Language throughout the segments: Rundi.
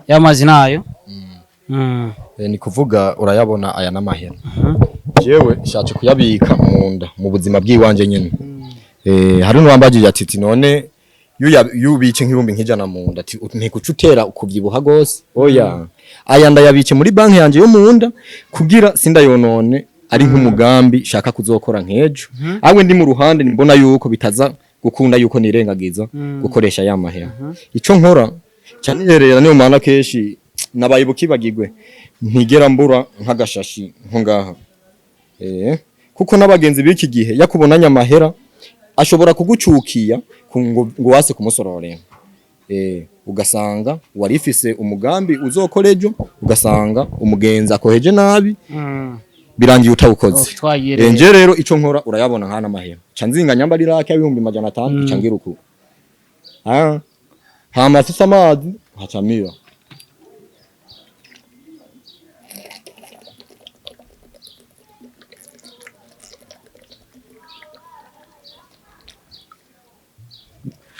Y'amazi nayo. Ni kuvuga urayabona aya n'amahera, jewe nshatse kuyabika mu nda mu buzima bw'iwanje nyene. Hari n'uwambajije ati none iyo ubitse nk'ibihumbi nk'ijana mu nda, ati ntikuca utera ukuvyibuha gose? Oya, aya ndayabitse muri banki yanje yo mu nda kugira sindayonone, ari nk'umugambi shaka kuzokora nk'ejo awe ndi mu ruhande, mbona yuko bitaza gukunda yuko nirengagiza gukoresha ya mahera. Ico nkora cyaniherera, niyo mana kenshi nabaye bukibagirwe, ntigera mbura nk'agashashi nko ngaha, kuko n'abagenzi b'iki gihe yakubonanye amahera ashobora kugucukiya ngo wase kumusororera, ugasanga warifise umugambi uzokora ejo, ugasanga umugenzi akoheje nabi, birangiye utawukoze. Oh, twagiye Eh, rero. nje rero ico nkora, urayabona nkana amahera, ca nzinga nyamba rirake 500,000, ca ngira uku, ah hama afise amazi nkaca mira.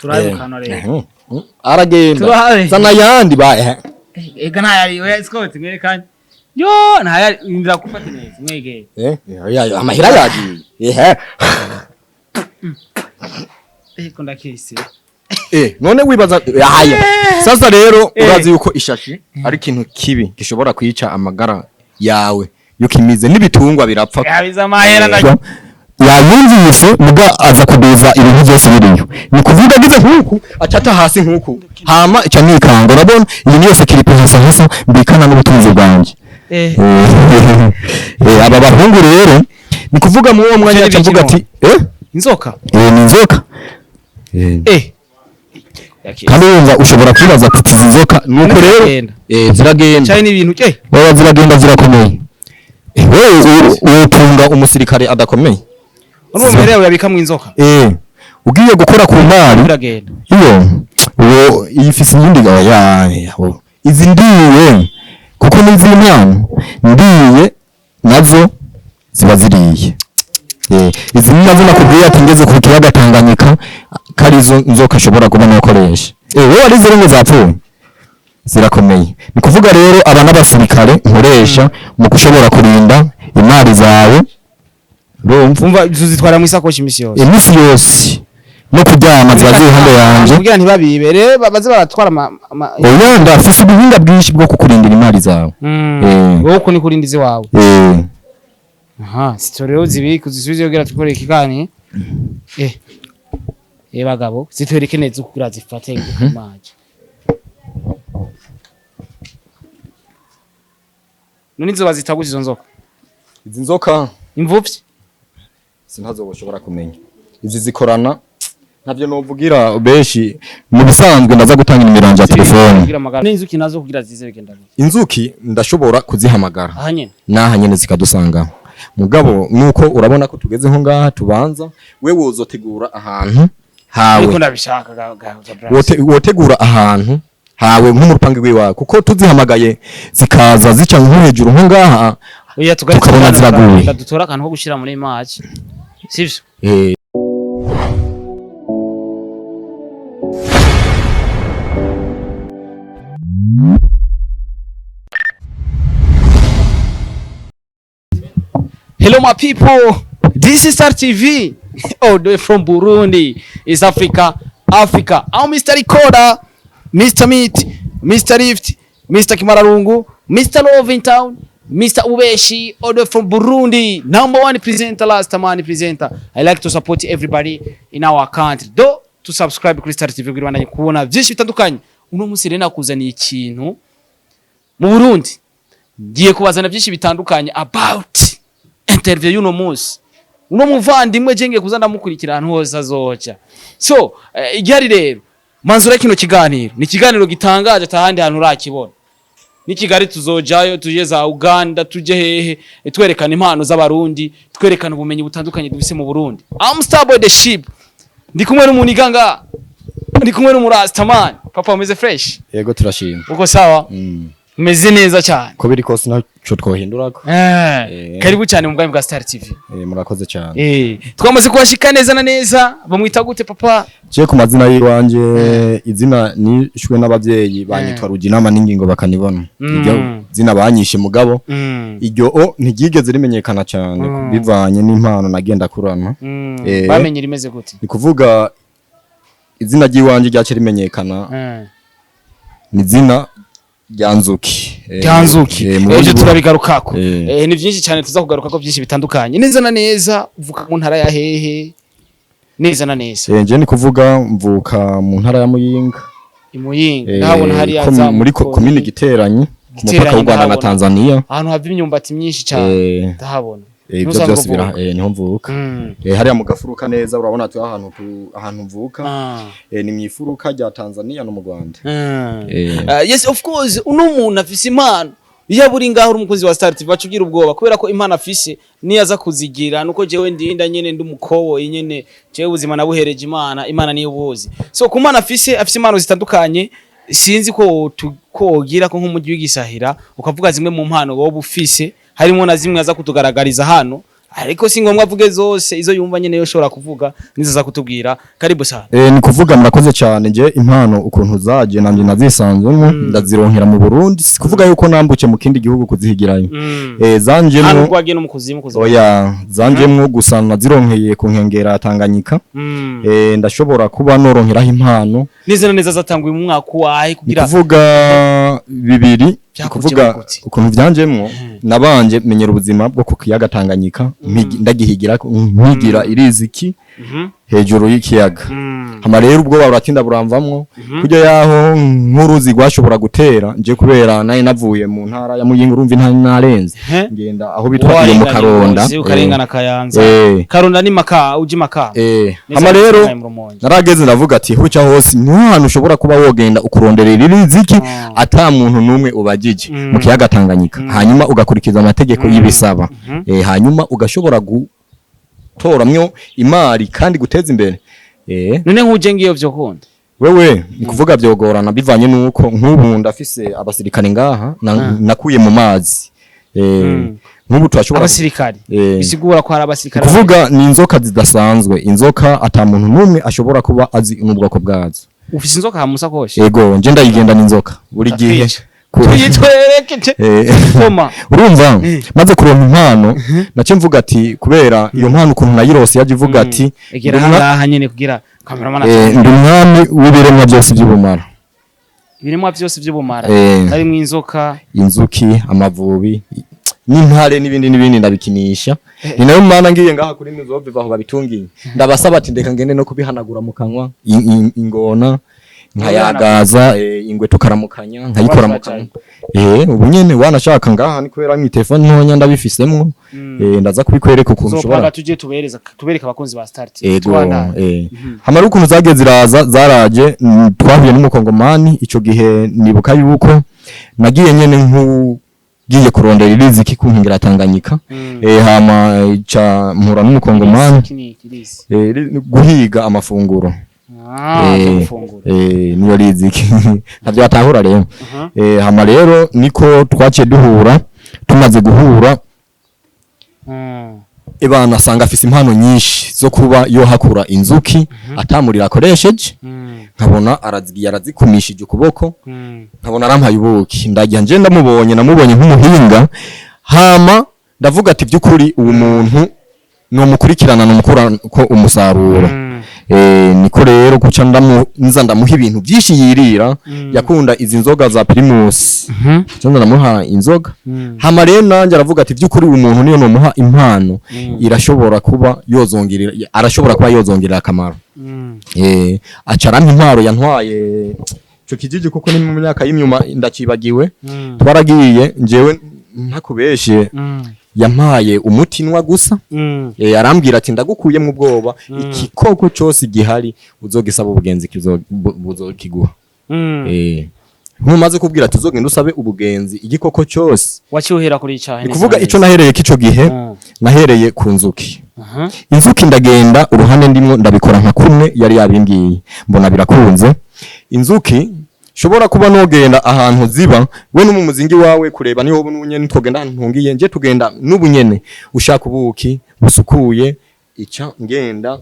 Turabukana rero. Aragenda. Turabe. Zana yandi ba Ega ntayari, oya Scott, mwerekanye. Yo, ntayari, indira kufata neza mwegere. Ya, amahera yagiye. Eko ndakise. None wibaza haya sasa rero, urazi yuko ishashi ari ikintu kibi gishobora kwica amagara yawe, yukimize n'ibitungwa birapfa. Yabiza amahera nda. Yayumvise muga aza kuduza ibintu byose biriyo, ni kuvuga agize nkuku acata hasi nkuku, hama ica nikanga. Urabona iyi niyo security hasa hasa mbikana n'ubutunzi bwanjye. Aba bahungu rero, ni kuvuga muri uwo mwanya aca avuga ati Inzoka. Ni inzoka. Kandi wumva ushobora kwibaza ati izi nzoka nuko rero Ziragenda. Ziragenda. Cyane n'ibintu. Oya, ziragenda, zirakomeye. Wewe utunga umusirikare adakomeye. Urumva rero yabika mu inzoka. Ugiye gukora ku mari Biragenda. iyo uwo ifise iyindi ya izi ndiye, kuko n'iz'impano ndiye nazo ziba ziriye. Izi ni nazo nakubwiye ati ngeze ku kiyaga Tanganyika karizo nzoka ashobora kuba nakoresha. Wowe wari ziri ngo zapfuye, zirakomeye. Ni kuvuga rero aba n'abasirikare nkoresha mu gushobora kurinda imari zawe, urumva? Umva, tuzitwara mu isakoshi imisi yose. Iminsi yose no kuryama ziba ziri iruhande yanje. Kugira ntibabibere baze baratwara ama Oya, ndafise ubuhinga bwinshi bwo kukurindira imari zawe. Wowe uko ni kurinda iziwawe. Aha, sito rero zibika uzisubize kugira tukore ikigani. Bagabo, zitwereke neza uko kugira zifate maji. None izo bazita gute izo nzoka? Izi nzoka Imvuvyi? Sintazo boshobora kumenya. Izi zikorana ntavyo novugira benshi, mu bisanzwe ndaza gutanga nimero yanje ya telefone. Kugira amagara. N'inzuki nazo kugira zize bigenda gute? Inzuki ndashobora kuzihamagara. Aha nyene. Naha nyene zikadusangaho, mugabo nuko urabona ko tugeze nko ngaha, tubanza we wozotegura ahantu hawe. Ariko ndabishaka ga bra. Wotegura ahantu hawe nko mu rupangu rw'iwawe, kuko tuzihamagaye zikaza zica nko hejuru nko ngaha, Oya, tugarutse tukabona ziraguye. Dutora akantu ko gushira muri image. Sivyo? Eh. Hello my people, this is Star TV, all the way from Burundi, East Africa, Africa. I'm Mr. Recorder, Mr. Meat, Mr. Lift, Mr. Kimararungu, Mr. Love in Town, Mr. Ubeshi, all the way from Burundi, number one presenter, last man presenter. I like to support everybody in our country. Do to subscribe kuri Star TV kugira ngo kubona byinshi bitandukanye. Uno munsi rero nakuzaniye ikintu mu Burundi. Ngiye kubazana byinshi bitandukanye about interview y'uno munsi, uno muvandimwe je ngiye kuza ndamukurikira ahantu hose azoca. So igihari rero, manzura kino kiganiro ni ikiganiro gitangaje atahandi hantu urakibona. Ni Kigali tuzojayo, tuje za Uganda, tuje hehe, twerekana impano z'Abarundi, twerekana ubumenyi butandukanye dufise mu Burundi. I'm Starboy the Ship, ndi kumwe n'umuniganga, ndi kumwe n'umurastaman. Papa, umeze fresh? Yego, turashima. Uko sawa? Mm. Meze neza cyane. Ko biri kose ntaco twohindurako. Karibu cyane mu bwami bwa Star TV. Murakoze cyane. Twamaze kuhashika neza na neza. Bamwita gute, papa? Je ku mazina yiwanje, izina nishwe n'abavyeyi, banyitwa Ruginama n'ingingo bakanibona. Iryo zina banyishe, mugabo iryo o ntiryigeze rimenyekana cyane bivanye n'impano nagenda kurana. Bamenye rimeze gute? Ni kuvuga izina ry'iwanje ryace rimenyekana ni izina rya Nzuki. Ryanzuki. Mu Ejo bundi turabigarukako. Eh. Ni byinshi cyane tuza kugarukako, byinshi bitandukanye. Neza na neza uvuka mu ntara ya hehe? Neza na neza. Nje ni kuvuga mvuka mu ntara ya Muyinga. Imuyinga ndahabona hariya za muri Mukoni. komine Giteranyi, ku mupaka Giteranyi w'u Rwanda na ndahabona. Tanzania. Ahantu hava imyumbati myinshi cyane. Ndahabona. Ibyo Ntusanzwe byose bira uvuka? niho mvuka. Hariya mu gafuruka neza urabona ati ahantu mvuka ni mu ifuruka rya Tanzania no mu Rwanda. Yes, of course, uno muntu afise impano. Iyo buri ngaho uri umukozi wa Star TV baca ugira ubwoba kubera ko impano afise niyo aza kuzigira, nuko jewe ndinda nyene ndi umukoboyi nyene, jewe ubuzima nabuhereje Imana, Imana niyo buzi. So ku mpano afise, afise impano zitandukanye. Sinzi ko wogira ko nk'umujyi w'igisahira ukavuga zimwe mu mpano wowe ufise, harimo na zimwe aza kutugaragariza hano, ariko si ngombwa avuge zose, izo yumva nyene yoshobora kuvuga nizo aza kutubwira. Karibu sana. Ni kuvuga murakoze cyane. Nje impano ukuntu zaje nanje nazisanzemo, ndazironkera mu Burundi, si kuvuga yuko nambuke mu kindi gihugu kuzihigirayo. Hano Zanjemwo ubwo wagiye no mu kuzimu kuzimu? Oya, zanjemwo gusa nazironkeye ku nkengera ya Tanganyika. Ndashobora kuba noronkeraho impano. Neza na neza zatanguye mu mwaka wahe Ni kugira kuvuga bibiri, ni Byakujemo kuvuga gute? ukuntu byanjemwo, nabanje menyera ubuzima bwo ku kiyaga Tanganyika, ndagihigira mpigira iriziki hejuru y'ikiyaga. Hama rero ubwoba buratinda buramvamwo, kurya yaho nk'uruzi rwashobora gutera, nje kubera nari navuye mu ntara ya Muyinga, urumva intara narenze, ngenda aho bitwa iyo mu Warenganye Karonda. Ngozi, ukarengana Kayanza. Karonda ni Maka, uji Maka. Neza Hama neza rero mu Rumonge. narageze ndavuga ati huca hose niho hantu ushobora kuba wogenda ukurondera iriziki ata muntu n'umwe ubagije, mu kiyaga Tanganyika, hanyuma ugakurikiza amategeko y'ibisaba, hanyuma ugashobora gutoramwo imari kandi guteza imbere. None nk'uje ngiyo vyokunda? Wewe ni kuvuga byogorana bivanye nuko nk'ubu ndafise abasirikare ngaha nakuye mu mazi. Nk'ubu turashobora Abasirikari? Bisigura ko hari abasirikare? Kuvuga ni inzoka zidasanzwe, inzoka ata muntu n'umwe ashobora kuba azi n'ubwoko bwazo. Ufise inzoka ha musakoshi? Ego, nje ndayigendana inzoka buri gihe. Ndatwica. Tuyitwereke koma. Urumva, maze kuronka impano nace mvuga ati kubera iyo mpano ukuntu nayirose yaje ivuga ati Egera ngaha nyene kugira cameraman ndi umwami w'ibiremwa byose by'ubumara. Ibiremwa byose by'ubumara? Harimwo inzoka? Inzuki, amavubi n'intare n'ibindi n'ibindi ndabikinisha. Ni nayo mana ngiye ngaha kuri mizove aho babitungiye, ndabasaba ati ndeka ngende no kubihanagura mu kanwa, ingona nkayagaza, ingwe tukaramukanya nkayikora mu kanwa. Ubu nyene wanashaka ngaha ni kubera mu telefone ntonya ndabifisemwo, ndaza kubikwereka ukuntu Uzopanga ushobora. tuje tubereza, tubereka abakunzi ba Star TV. Ego. Tubandanye. Hamara ukuntu zagiye ziraza, zaraje, twahuye n'umukongomani ico gihe. Nibuka yuko nagiye nyene nk'ugiye kurondera iriziki ku nkengera Tanganyika. Hama ca mpura n'umukongomani. Iki ni ikirisi? Guhiga amafunguro. Ah, cyo gufungura. Niyo riziki ntavyo atahura rero. Hama rero niko twaciye duhura. Tumaze guhura, ebana asanga afise impano nyinshi zo kuba yohakura inzuki atamurira akoresheje. Nkabona arazigiye arazikumishije ukuboko, nkabona arampaye ubuki ndagiye. Nje ndamubonye, namubonye nk'umuhinga. Hama ndavuga ati by'ukuri uwo muntu nomukurikirana, nomukura ko umusaruro. Niko rero guca nza ndamuha ibintu byinshi yirira. Yakunda izi nzoga za Primus, nza ndamuha inzoga. Hama rero nanjye aravuga ati by'ukuri uyu muntu niyo nomuha impano irashobora kuba yozongerera, arashobora kuba yozongerera akamaro. Aca arampa intwaro yantwaye ico kijiji, kuko ni mu myaka y'inyuma ndacibagiwe. Twaragiye, njyewe ntakubeshe, yampaye umuti nwa gusa. Arambwira ati ndagukuyemo ubwoba, ikikoko cyose gihari uzogisaba ubugenzi buzokiguha. Ntumaze kubwira ati uzogenda usabe ubugenzi igikoko cyose. Waciye kuri icahe? Ni kuvuga ico nahereye k'ico gihe, nahereye ku nzuki. Inzuki ndagenda uruhande ndimwo ndabikora nka kumwe yari yabimbwiye, mbona birakunze. Inzuki Shobora kuba nogenda ahantu ziba, we no mu muzingi wawe kureba niho n'ubunyene twogenda ahantu ntungiye nje, tugenda n'ubunyene ushaka ubuki busukuye, ica ngenda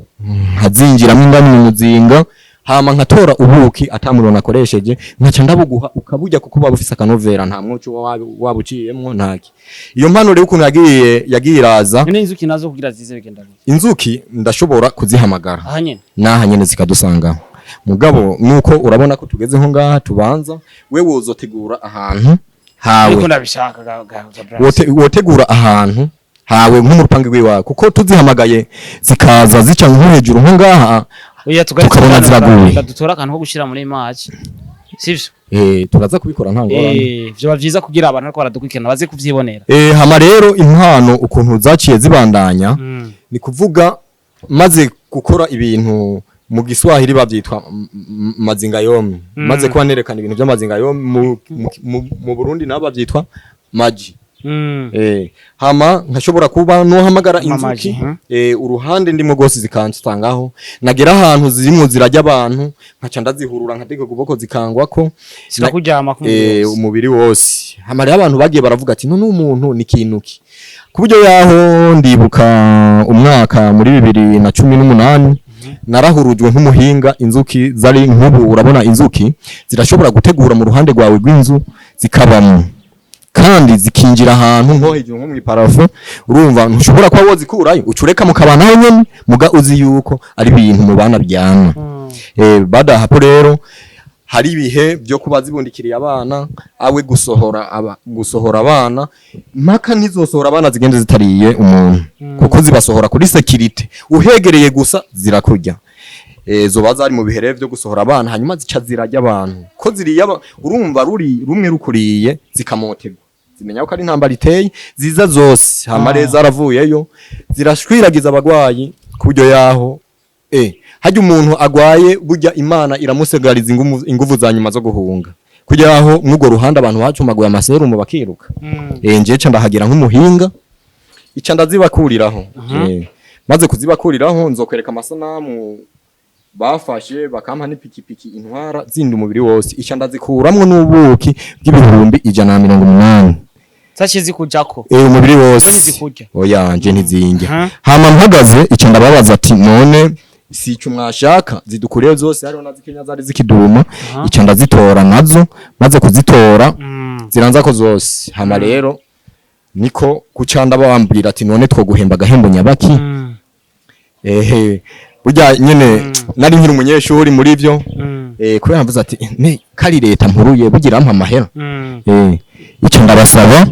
nkazinjiramo indani mu muzinga, hama nkatora ubuki atamuriro nakoresheje, nkaca ndabuguha ukaburya, kuko buba bufise akanovera, nta mwoco waba uciyemwo, ntaki. Iyo mpano rero ukuntu yagiye iraza. None inzuki nazo kugira zize bigenda gute? Inzuki ndashobora kuzihamagara. Aha nyene? Naha nyene zikadusangaho, mugabo nuko urabona ko tugeze nko ngaha, tubanza we wozotegura ahantu hawe. Ariko ndabishaka ga Bras. Wotegura ahantu hawe nko mu rupangu rw'iwawe, kuko tuzihamagaye zikaza zica nko hejuru nko ngaha, Oya, tugaruke. tukabona ziraguye. Dutora akantu ko gushira muri image, sivyo? Turaza kubikora, nta ngorane. Vyoba vyiza kugira abantu ariko baradukurikirana baze kuvyibonera. Hama rero impano ukuntu zaciye zibandanya, ni kuvuga maze gukora ibintu mu Giswahili bavyitwa mazinga yomi, maze kuba nerekana ibintu by'amazinga yomi, mu Burundi nabo bavyitwa maji. Hama nkashobora kuba nohamagara Mamaji, inzuki uruhande ndimo rwose zikansangaho, nagera ahantu zirimo zirajya abantu nkaca ndazihurura, nkatega ukuboko zikangwako. Zikakuryama ku mubiri wose. Umubiri wose. Hama rero abantu bagiye baravuga ati none umuntu ni ikintu ki, ku buryo yaho ndibuka umwaka muri 2018 narahurujwe nk'umuhinga. Inzuki zari nk'ubu, urabona inzuki zirashobora gutegura mu ruhande rwawe rw'inzu zikabamo, kandi zikinjira ahantu nko hejuru nko mw'iparafo. Urumva ntushobora kuba wozikurayo, ucureka mukabanaho nyene, muga uzi yuko ari ibintu mubana byana. Bada hapo rero hari ibihe byo kuba zibundikiriye abana, awe gusohora aba, gusohora abana mpaka ntizosohora abana zigende zitariye umuntu, kuko zibasohora kuri sécurité, uhegereye gusa zirakurya. Zoba zari mu bihe rero byo gusohora abana, hanyuma zica zirajya abantu ko ziriye urumva ruri rumwe rukuriye zikamotegwa, zimenya ko ari intambara iteye, ziza zose. Hama rero zaravuyeyo zirashwiragiza abagwayi, ku buryo yaho hajya umuntu agwaye burya Imana iramusigariza inguvu za nyuma zo guhunga, kugira aho mw'urwo ruhande abantu bacumaguye amaserumu bakiruka. Njewe ca ndahagera nk'umuhinga, ica ndazibakuriraho. Maze kuzibakuriraho nzokwereka amasanamu bafashe, bakampa n'ipikipiki intwara zindi umubiri wose, ica ndazikuramwo n'ubuki bw'180,000. Zaciye zikujako? Umubiri wose. Ntizikurya? Oya, nje ntizinjya. Hama mpagaze ica ndababaza ati none si ico mwashaka zidukuriye zose? Hariho na zikenya zari zikiduma, ica ndazitora nazo. Maze kuzitora ziranza ko zose. Hama rero niko kuca ndabambwira ati none twoguhemba agahembo nyabaki? Ehe, burya nyene nari nkiri umunyeshuri muri ivyo, kubera mvuze ati ne kari leta mpuruye bugira ampa amahera. Ico ndabasaba,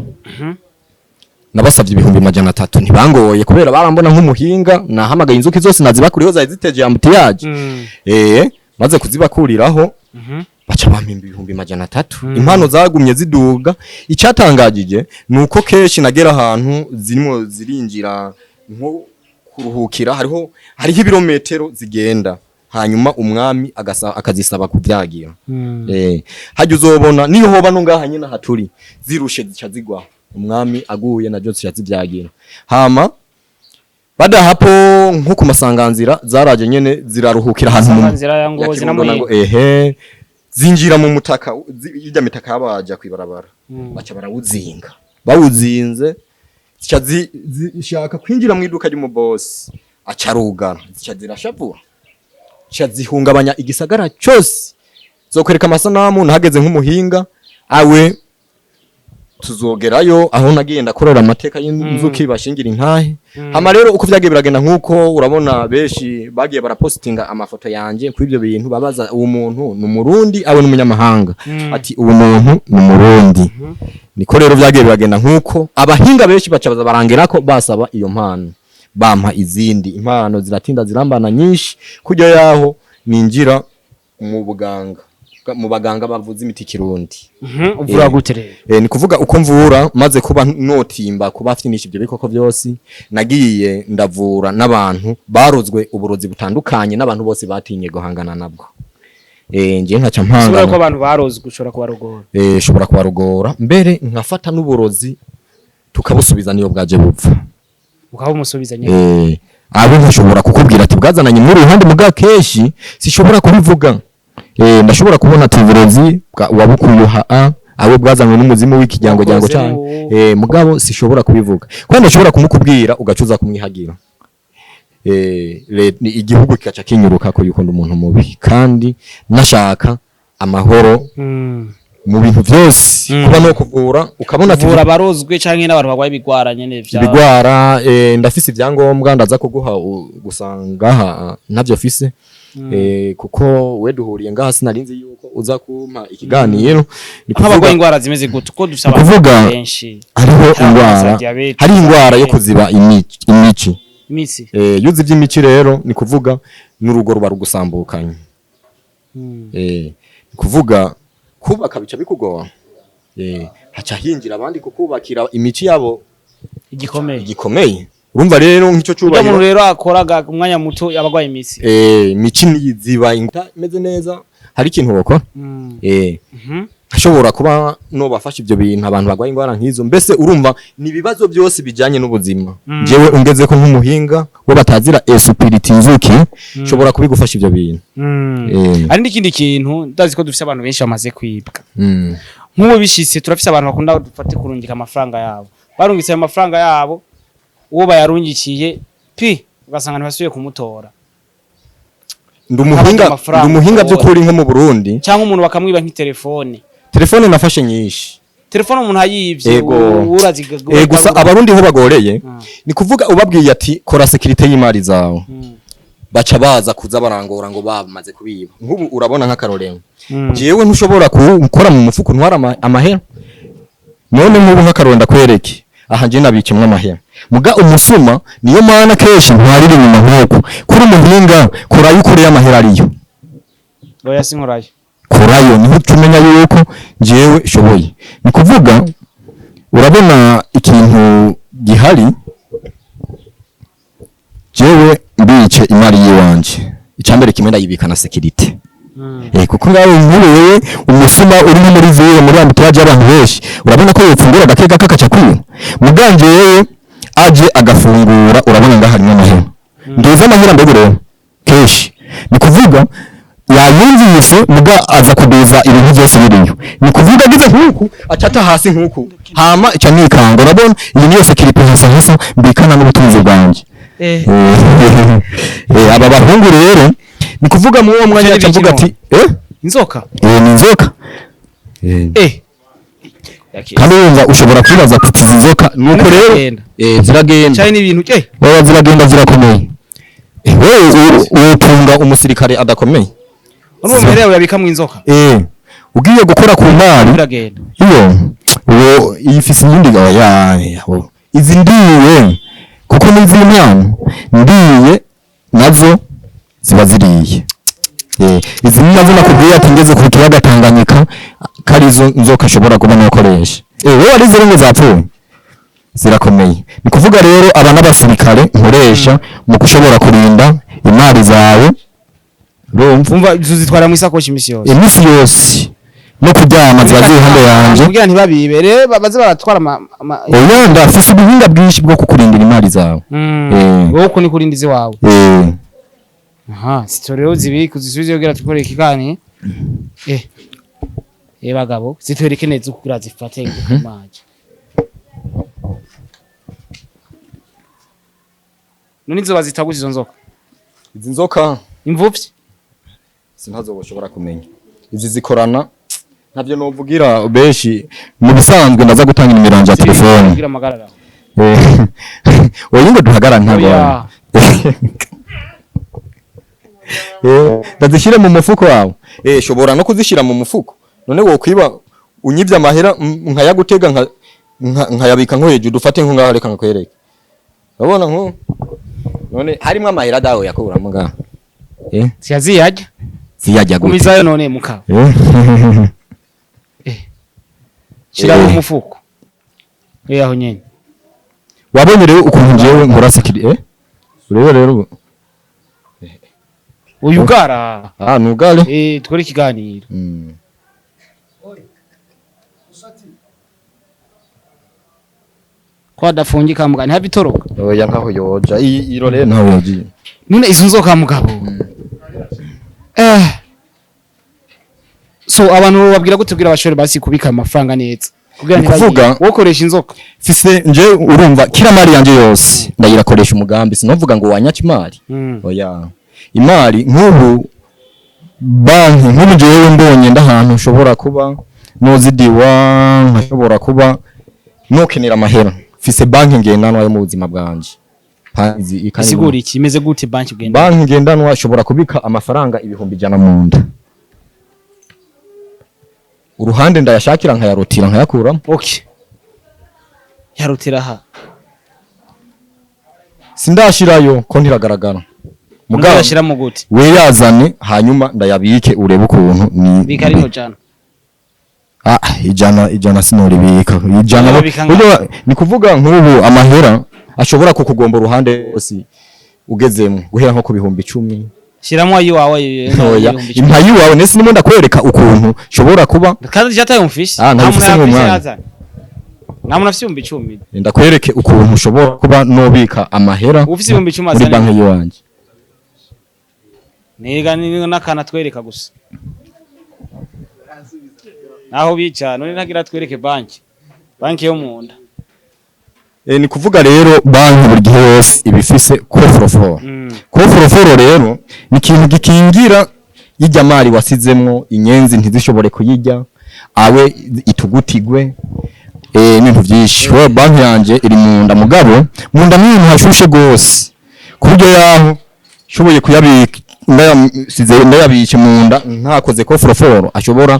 nabasavye 300,000. Ntibangoye kubera barambona nk'umuhinga, nahamagaye inzuki zose nazibakuriyeho zari ziteje embouteillage. Maze kuzibakuriraho baca bampimba 300,000. Impano zagumye ziduga. Icyatangagije nuko kenshi nagera ahantu zirimo zirinjira nko kuruhukira, hariho ibirometero zigenda, hanyuma umwami akazisaba kubyagira. Hajya uzobona niyo hoba no ngaha nyine haturi zirushe zica zigwa, umwami aguye naryo zica zibyagira. Hama badahapo nko ku masanganzira zaraje nyene ziraruhukira ahantu mu Masanganzira ya Ngozi na Kirundo. Muyinga. Ehe, zinjira mu mutaka, irya mitaka yabaja kwibarabara, baca barawuzinga. Bawuzinze zica zishaka kwinjira mu iduka ry'umubosi, aca arugara, zica zirashavura, zica zihungabanya igisagara cyose. Zokwereka amasanamu nahageze nk'umuhinga, awe tuzogerayo aho nagiye ndakorera amateka y'inzuki bashingira intahe. Hama rero uko vyagiye biragenda, nkuko urabona benshi bagiye barapostinga amafoto yanje kuri ibyo bintu, babaza uwo muntu ni umurundi awe n'umunyamahanga, ati uwo muntu ni umurundi. Niko rero vyagiye biragenda, nkuko abahinga benshi baca baza barangerako basaba iyo mpano, bampa izindi impano, ziratinda zirambana nyinshi, kujya yaho ninjira mu buganga, mu baganga bavuza imiti kirundi. Uvura gute rero? Ni kuvuga uko mvura, maze kuba notimba kuba finisha ibyo bikoko byose, nagiye ndavura n'abantu barozwe uburozi butandukanye n'abantu bose batinye guhangana nabwo. Nje nkaca Sibura ko mpangana. abantu barozwe ushobora kubarogora? Shobora kubarogora, mbere nkafata n'uburozi tukabusubiza niyo bwaje bupfa. Ukabumusubiza nyine? Abo nkashobora kukubwira ati bwazananye muri ruhande, muga kenshi sishobora kubivuga. Ndashobora kubona ati uburozi wabukuye ha awe bwazanywe n'umuzimu w'ikijyango jyango Wakoze cyane. n'uwo. Mugabo sishobora kubivuga kuko ndashobora kumukubwira ugacuza kumwihagira. Ni igihugu kikaca kinyuruka ko yuko ndi umuntu mubi kandi nashaka amahoro mu bintu byose, kuba no kuvura ukabona ati Kuvura abarozwe canke n'abantu barwaye ibigwara nyene vya ibigwara. Ndafise ibyangombwa, ndaza kuguha gusa ngaha ntavyo fise, kuko we duhuriye ngaha sinarinzi yuko uza kumpa ikiganiro. Ni Nk'abarwaye kuvuga ingwara zimeze gute, ko dufise Ni abantu kuvuga benshi? Hariho Hari abantu ingwara za diabete, hari ingwara yo za kuziba imici. Imitsi. Yuzi ivy'imici rero, ni kuvuga n'urugo ruba rugusambukanye. Ni kuvuga kubaka bica bikugora, haca hinjira abandi kukubakira imici yabo Igikomeye. Igikomeye. Urumva rero nk'icyo Urya muntu cubahiro. rero akoraga umwanya muto yabarwaye imitsi. Imici niyiziba inguta imeze neza, hari ikintu wokora. Ashobora kuba no bafasha ivyo bintu abantu barwaye ingwara nk'izo. Mbese urumva ni ibibazo byose bijanye n'ubuzima. Jewe ungeze ko nk'umuhinga wo batazira esprit inzuki, nshobora kubigufasha ivyo bintu. Hari n'ikindi kintu, ndazi ko dufise abantu benshi bamaze kwibwa. Nk'ubu bishitse, turafise abantu bakunda dufate kurungika amafaranga yabo, barungitse ayo mafaranga yabo, uwo bayarungikiye pi ugasanga ntibasubiye kumutora. Ndi umuhinga. Amafaranga Ndi umuhinga by'ukuri nko mu Burundi. Cyangwa umuntu bakamwiba nk'itelefone. Telefone nafashe nyinshi. Telefone umuntu ayivye, Ego. uraziga. Gusa abarundi ho bagoreye, ni kuvuga ubabwiye ati kora sécurité y'imari zawe, baca baza kuza barangora ngo bamaze kubiba. Nk'ubu urabona nk'akarorero, jewe ntushobora gukora mu mufuko ntwara amahera. None nk'ubu nk'akarorero ndakwereke aha, nje nabikemwe amahera, muga umusuma niyo mana kenshi ntwarira inyuma nk'uko kuri umuhinga korayo ukoreye amahera ariyo. Oya, sinkorayo. Korayo niho tumenya yuko jewe shoboye. Ni kuvuga urabona ikintu gihari, jewe mbice imari yiwanje, icambere kimwe ndayibika na sécurité. Kuko ngawe nk'ubu wewe umusuma uri nko muri ville, muri embouteillage y'abantu benshi, urabona ko yofungura gake gake akaca kwiba. Muganje wewe aje agafungura, urabona ngaha harimo amahera, nduza amahera mbego rero kenshi ni kuvuga yayumvise, muga aza kuduza ibintu byose biriyo. Ni kuvuga agize nkuku acata hasi nkuku, hama ica nikanga. Urabona iyi niyo sécurité hasa hasa mbikana n'ubutunzi bwanjye. Aba bahungu rero ni kuvuga mu uwo mwanya aca avuga ati Inzoka. Ni inzoka. Kandi wumva ushobora kwibaza ati izi nzoka nuko rero Ziragenda. Ziragenda. Cyane n'ibintu Oya, ziragenda, zirakomeye. Wewe utunga umusirikare adakomeye. Urumva mbere yawe yabikamwo inzoka. Ugiye gukora ku mari Biragenda. Iyo uwo iyi fisi iyindi ya izi ndiye kuko n'iz'impano ndiye nazo ziba ziriye. Izi ni nazo nakubwiye ati ngeze ku kiyaga Tanganyika karizo nzoka ashobora kuba nakoresha. Wowe warize rimwe zapfuye, zirakomeye. Ni kuvuga rero aba n'abasirikare nkoresha mu gushobora kurinda imari zawe, urumva. Umva, tuzitwara mu isakoshi imisi yose. Iminsi yose no kuryama ziba ziri iruhande yanje. Kugira ntibabibe rero baze baratwara ama Oya, ndafise ubuhinga bwinshi bwo kukurindira imari zawe. Wowe uko ni kurinda iziwawe. Aha sito rero zibika uzisubize kugira tukore ikiganiro. Bagabo, zitwereke neza kugira zifate maji. None izo bazita gute izo nzoka? Izi nzoka Imvuvyi. Sintazo boshobora kumenya. Izi zikorana ntavyo novugira benshi. Mu bisanzwe ndaza gutanga nimero yanje ya telefone. Kugira amagarara. Oya, ngo duhagara ntabwo. Oya. Ndazishyire mu mufuko wawe. Shobora no kuzishyira mu mufuko. None wokwiba unyivye amahera, nkayagutega nkayabika nko hejuru, dufate nko ngaho, reka nkakwereke. Urabona nko none harimo amahera dawe yakuramo ngaho. Siyaziyarya. Ziyajya gute? Gumizayo none muka. Shira mu mufuko. Aho nyene. Wabonye rero ukuntu njyewe nkora sécurité, urebe rero. Uyu ugara. Ah, nugale. Tukore ikiganiro. Ko adafungika mugani ntabitoroka. Oya, ntaho yoja. Iyi iro rero ntaho yogiye. None izo nzoka mugabo. So abantu babwira gute kugira bashobore basi kubika amafaranga neza kugira Ni kuvuga- wokoresha inzoka? Fise nje, urumva kila mari yanje yose ndayirakoresha umugambi. Sinovuga ngo wanyaca imari. Oya, imari nk'ubu banki, nk'ubu jewe mbonye ndahantu nshobora kuba nozidiwa, nkashobora kuba nokenera amahera, mfise banki ngendanwa yo mu buzima bwanje. Isigura iki? Imeze gute banki ugenda? Banki ngendanwa ishobora kubika amafaranga 100,000 mu nda, uruhande ndayashakira nkayarotira nkayakuramo. Okay, yarutira aha. Sindashirayo ko ntiragaragara. Mugabo yashiramo gute? We yazane hanyuma ndayabike urebe ukuntu ni. Bika rino jana. Ah, ijana sinoribika ijana. Urabika Burya ni kuvuga nk'ubu amahera ashobora kukugomba uruhande rwose ugezemo guhera nko ku 10,000. Shiramo ayiwawe. Oya, impayi wawe nese ndimo ndakwereka ukuntu shobora kuba. Kandi jataye umfisi. Ah, ntabifise nk'umwanya. Nta muntu afise 10,000. Ndakwereke ukuntu ushobora kuba nobika amahera Ufise 10,000 muri azane. banki yiwanje. Niga ni n'akana twereka gusa naho bica none ntagira twereke banki yo munda. Ni kuvuga rero banki buri gihe yose iba ifise coffre-fort. Coffre-fort rero ni ikintu gikingira yijya mari wasizemwo, inyenzi ntizishobore kuyijya awe itugutigwe, n'ibintu byinshi. Wewe banki yanje iri munda, mugabo munda ni ibintu hashushe gose ku buryo yaho nshoboye kuyabika ndayasize ndayabike munda ntakoze coffre-fort ashobora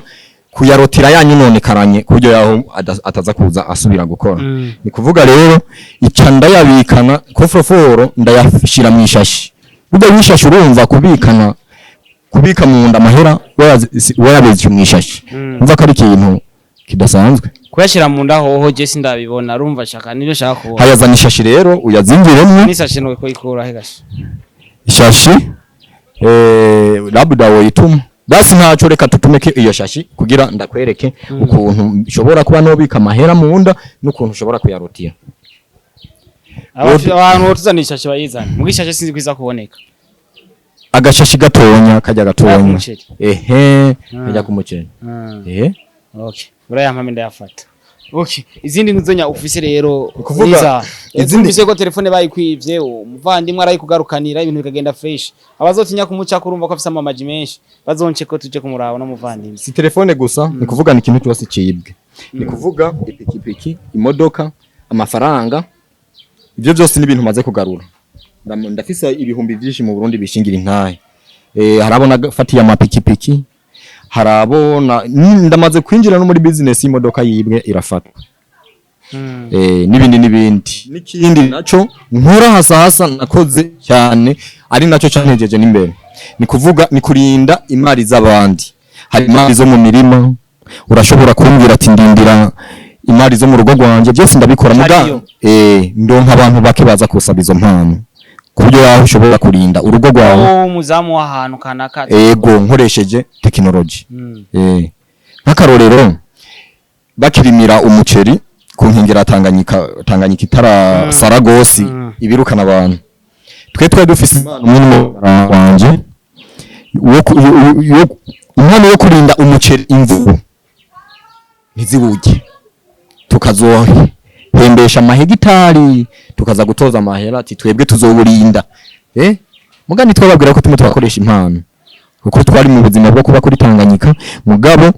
kuyarotira yanyu none karanye ku buryo yaho ataza kuza asubira gukora. Ni kuvuga rero ica ndayabikana coffre-fort ndayashira mu ishashi. Burya wishashi urumva kubikana kubika mu nda amahera wayabitse mu ishashi, umva ko ari ikintu kidasanzwe. Kuyashyira mu nda hoho je sindabibona, urumva shaka nibyo shaka kubona. Hayazana ishashi rero uyazingiremwo. N'isashe no kuyikura he gashe? Ishashi labda woyituma basi ntaco, reka tutumeke iyo shashi kugira ndakwereke ukuntu ushobora kuba nobika amahera mu nda n'ukuntu ushobora kuyarotira. Abantu botuzana ishashe bayizana muga ishashe sinzi kwiza kuboneka. Agashashi gatonya kajya gatonya. K'umuceri. Ehe, kajya kumuceri. Ehe. Okay, uriya mpamwe ndayafata. Okay, izindi nzonya ufise rero? Ukuvuga, niza izindi- ufise ko telefone bayikwivye umuvandimwe arayikugarukanira ibintu bikagenda fresh. Abazotinya kumuca kurumva ko afise amamaji menshi bazonce ko tuje kumuraba no muvandimwe. Si telefone gusa, ni kuvuga ni ikintu cyose cibwe, ni kuvuga ipikipiki, imodoka, amafaranga, ibyo byose ni ibintu maze kugarura. Ndafise ibihumbi byinshi mu Burundi bishingira intahe. Harabo nafatiye amapikipiki, harabo ndamaze kwinjira no muri business y'imodoka yibwe irafatwa, n'ibindi n'ibindi. N'ikindi naco nkora hasa hasa nakoze cyane ari naco cyantejeje n'imbere, ni kuvuga ni kurinda imari z'abandi. Hari imari zo mu mirima, urashobora kumbwira ati ndindira imari zo mu rugo rwanje, byose ndabikora muga. Hariyo. Ndonka abantu bake baza kusaba izo mpano ku buryo yaho ushobora kurinda urugo rwawe. Oh, umuzamu w'ahantu kanaka. Ego, nkoresheje tekinoloji. Nk'akarorero bakirimira umuceri ku nkengera ya Tanganyika, Tanganyika itarasara gose, ibirukana abantu, twe twari dufise impano umwe n'umugara wanje impano yo kurinda umuceri imvubu ntiziwurye, tukazohembesha amahegitari, tukaza gutoza amahera ati twebwe tuzowurinda. Mugani twababwira ko tumwe turakoresha impano kuko twari mu buzima bwo kuba kuri Tanganyika, mugabo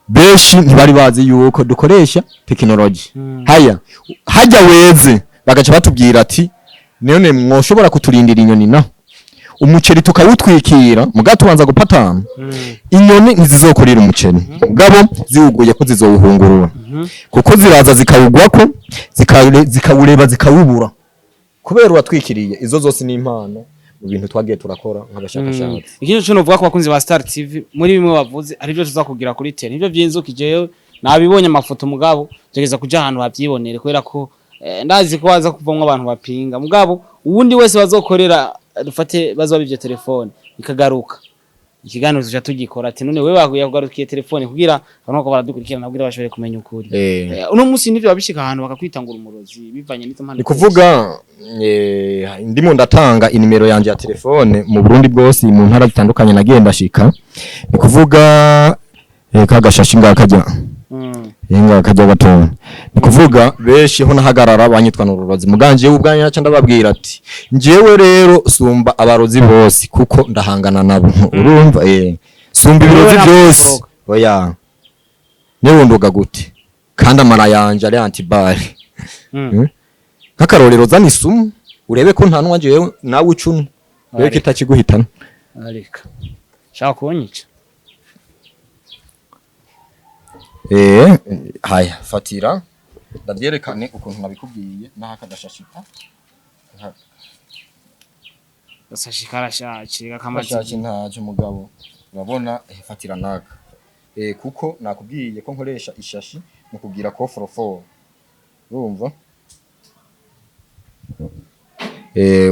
benshi ntibari bazi yuko dukoresha tekinoloji. Haya hajya weze bagaca batubwira ati none mwoshobora kuturindira inyoni naho umuceri tukawutwikira muga tubanza gupatana, inyoni ntizizokurira umuceri mugabo ziwuguye ko zizowuhungurura, kuko ziraza zikawugwako zikawureba zikawubura kubera uratwikiriye. Izo zose ni impano mu bintu twagiye turakora nk'abashakashatsi. Ikindi cyo novuga ku bakunzi ba Star TV, muri bimwe bavuze ari byo tuzakugira kuri tele nibyo by'inzuki. Jewe nabibonye amafoto mugabo tegeza kuja ahantu bavyibonere kubera ko ndazi ko waza kuvamwo abantu bapinga. Mugabo uwundi wese bazokorera dufate bazoba bivyo telefone ikagaruka, ikiganiro tuja tugikora ati none wewe bakugarukiye telefone kugira abantu ko baradukurikirana kugira bashobore kumenya ukuri. Uno munsi nivyo babishika ahantu bakakwitangura umurozi bivanye n'izo mpano. Ni kuvuga ndimo ndatanga inimero yanje ya telefone mu Burundi bwose, mu ntara zitandukanye nagiye ndashika, ni kuvuga Kagashashi ngakajya. Inga kajya gatoya. Ni kuvuga benshi ho nahagarara banyitwa n'ururozi, muganje ubwanya naca ndababwira ati njyewe rero sumba abarozi bose kuko ndahangana nabo, urumva, sumba ibirozi Wewe byose. ntabwo. Oya, niwunduga gute kandi amara yanje ari antibare? Nk'akarorero, zana isumu urebe ko nta nwa jewe nawe ucunwa, urebe ko itakiguhitana. Areka, shaka kunyica. Haya, fatira ndavyerekane ukuntu nabikubwiye n'aka gashashita. Gasashi karashaje kakamaze. Gashashi ntacyo mugabo, urabona, fatira naka, kuko nakubwiye ko nkoresha ishashi mu kugira coffre-fort, urumva,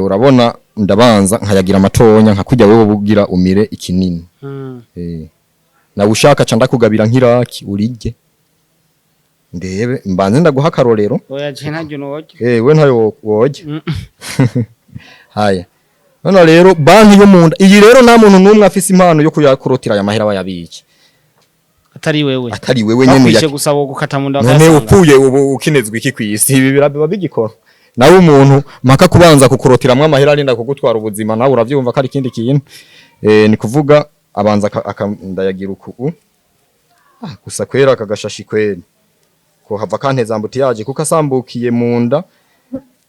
urabona ndabanza nkayagira amatonya nka kujya wewe bugira umire ikinini. Nawe ushaka ca ndakugabira nk'iraki urirye, ndebe mbanze ndaguha akarorero. Oya, je ntaryo norya. We ntayo wojya. Haya, none rero banki yo munda iyi rero, nta muntu n'umwe afise impano yo kuyakurotira aya mahera bayabike Atari wewe. Atari wewe nyene. Bakwishe gusa wo gukata mu nda None bakayasanga. upfuye ubu ukinezwa iki kw'isi? Ibi biba bigikora nawe umuntu mpaka kubanza kukurotiramwo amahera arinda kugutwara ubuzima, nawe uravyumva ko ari ikindi kintu. Ni kuvuga abanza ndayagira uku. Gusa kwera aka gashashi kweri ko hava kanteza ambutiyaje kuko asambukiye mu nda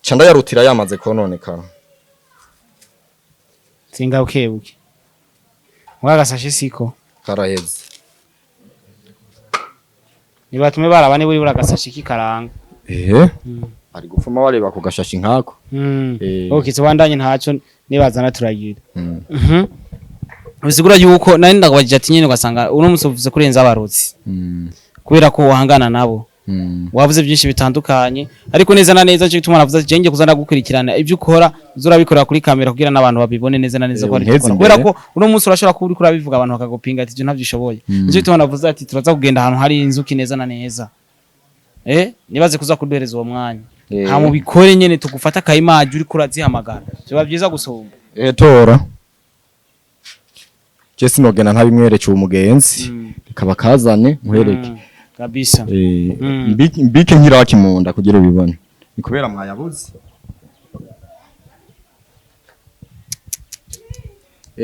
ca ndayarutira yamaze kononekara. Singa bukebuke. Mwa gasashe siko. Karaheze. Nibatume baraba niba uri agasashe k'ikaranga. Ari gupfuma wareba ku gashashi nkako. Okay, tubandanye ntaco nibazana turagira. Bisigura yuko nari ndakubajije ati nyene ugasanga uno musi uvuze kurenza abarozi. Kubera ko wahangana nabo. Wavuze byinshi bitandukanye ariko neza na neza cyo gituma navuze ati jenge kuza ndagukurikirana, ibyo ukora uzurabikorera kuri kamera kugira n'abantu babibone neza na neza ko ari Unteze ukora. Kubera imbere. ko uno munsi urashobora kuba uriko urabivuga abantu bakagupinga ati ibyo ntabyo ushoboye. Nicyo gituma navuze ati turaza kugenda ahantu hari inzuki neza na neza, nibaze kuza kuduhereza uwo mwanya, hama ubikore nyene tugufata akayimaji uriko urazihamagara, biba byiza gusumba. Tora, je sinogenda ntabimwereke uwo mugenzi. Reka bakazane nkwereke. Kabisa. Mbike nk'iraki mu nda kugira ubibone, ni kubera mwayabuze.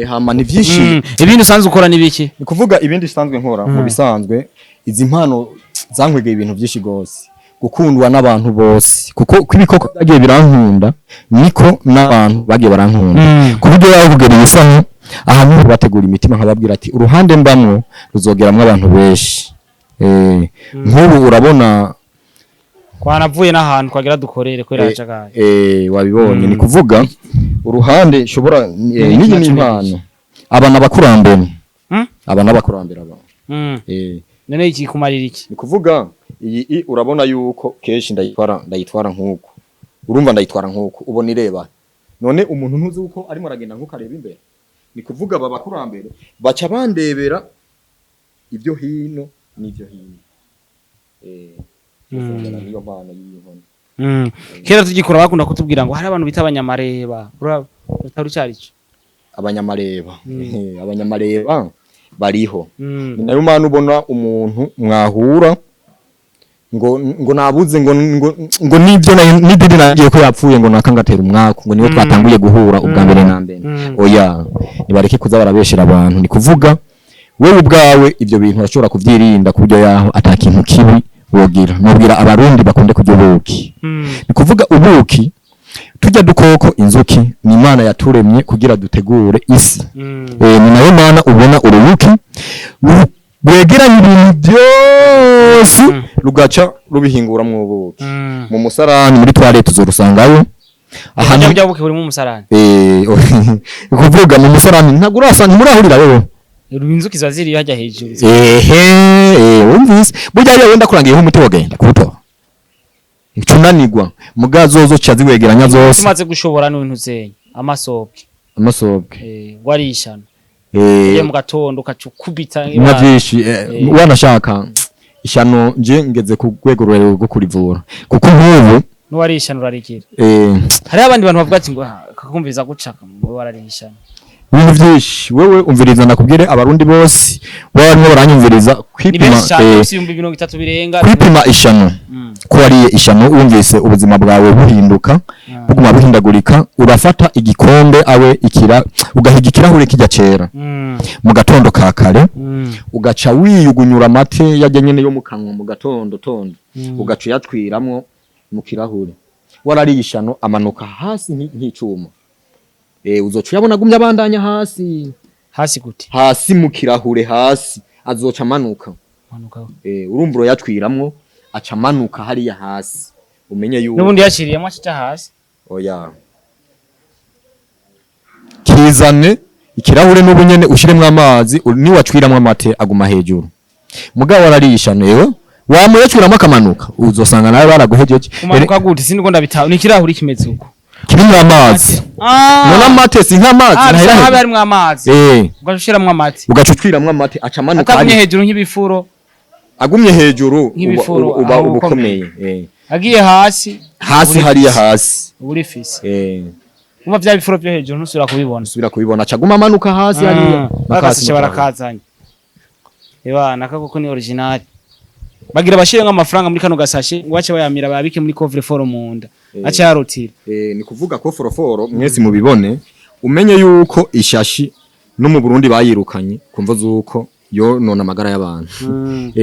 Hama ni vyinshi. Ibindi usanzwe ukora ni biki? Ni kuvuga ibindi bisanzwe nkora mu bisanzwe, izi mpano zankwegeye ibintu byinshi gose, gukundwa n'abantu bose, kuko ko ibikoko byagiye birankunda niko n'abantu bagiye barankunda, ku buryo yaho kugera iyi saha ahantu bategura imitima nkababwira ati uruhande mbamwo ruzogeramwo abantu benshi. Nk'ubu urabona Twanavuye n'ahantu twagira dukorere kubera hajagaye. Wabibonye, ni kuvuga uruhande shobora Ni n'iyi ni iki? impano, aba n'abakurambere. Aba n'abakurambere aba. None iki kumarira iki? Ni kuvuga iyi urabona yuko kenshi ndayitwara nk'uko urumva, ndayitwara nk'uko ubona ireba. None umuntu ntuzi uko arimo aragenda nk'uko areba imbere, ni kuvuga aba bakurambere baca bandebera ibyo hino n'ibyo hino. Niyo mpano y'iyi nkoni. Kera tugikora bakunda kutubwira ngo hari abantu bita abanyamareba. Utari carico. Abanyamareba. Abanyamareba bariho. Ni nayo mpano ubona umuntu mwahura ngo nabuze ngo nibyo n'idini nagiye ko yapfuye ngo naka ngatera umwaku ngo niwe twatanguye guhura ubwa mbere na mbere. Oya, nibareke kuza barabeshera abantu. Ni kuvuga wewe ubwawe ibyo bintu urashobora kuvyirinda ku buryo yaho ata kintu kibi wogira. Nobwira abarundi bakunde kurya ubuki. Ni kuvuga ubuki tujya dukoko, inzuki ni Imana yaturemye kugira dutegure isi. Ni nayo mana ubona urubuki rwegeranya ibintu byose rugaca rubihinguramwo ubuki. Mu musarani, muri toilette uzorusangayo Ahantu ahantu. bya buki burimo umusarani. Ni kuvuga mu musarani ntabwo urasanga, ntimurahurira wewe. Inzuki ziba ziri hajya hejuru. Ehe, wumvise burya iyo wenda kurangiyeho umuti wogenda kuwutora icunanigwa muga zozo ca ziwegeranya zose. Tumaze gushobora n'ibintu zenye amasobwe. Amasobwe. Warishana. Ugiye mu gatondo ukacukubita. Na byinshi. Wanashaka ishano nje ngeze ku rwego rurerure rwo kurivura kuko nk'ubu N'uwarishana urarikira. Hariho abandi bantu bavuga ati ngo "Ah, kakumviza gucaka ngo wararishana." Ibintu byinshi wewe umviriza, ndakubwire abarundi bose. Baba baranyumviriza Ni kwipima. benshi cyane, 30,000 birenga. Kwipima ishano, ko wariye ishano wumvise ubuzima bwawe buhinduka, buguma buhindagurika. Urafata igikombe awe ikira, ugahiga ikirahure kijya cera mu gatondo ka kare, ugaca wiyugunyura amate yajya nyene yo mu kanwa mu gatondo tondo, ugaca uyatwiramwo mu kirahure. Warariye ishano, amanuka hasi nk'icuma. Uzoca uyabona agumye abandanya hasi. Hasi gute? Hasi mu kirahure hasi, azoca amanuka. Manuka. Urumva urayatwiramwo, aca amanuka hariya hasi, umenye yuko N'ubundi yaciriyemo aca hasi. Oya, kizane ikirahure n'ubu nyene ushiremwo amazi, niwacwiramwo amate aguma hejuru. Mugabo warariye ishano, yewe wamuyacwiramo akamanuka, uzosanga nawe baraguhejeje. Kumanuka gute? Sindiko ndabitaho, ni ikirahuri kimeze uko? Kirimwo amazi. None amate si nk'amazi? Ah, Ntahera bisa hejuru. habe harimwo amazi. Ugaca ushiramwo amate. Ugaca ucwiramwo amate, aca amanuka Atagumye hariya. hejuru nk'ibifuro. Agumye hejuru uba Nk'ibifuro, uba aho uba ukomeye. Agiye hasi. Hasi hariya hasi. Uri fisi. Umva, vya bifuro byo hejuru ntusubira kubibona. Usubira kubibona, aca aguma amanuka hasi hariya. Bakasishe barakazanye. Eba nakako ni original. Bagira bashire nk'amafaranga muri kano gasashe ngo bace bayamira babike muri coffre fort mu nda. Ace yarutira. Ni kuvuga ko foroforo mwese mubibone, umenye yuko ishashi no mu Burundi bayirukanye kumva zuko yo nona amagara y'abantu.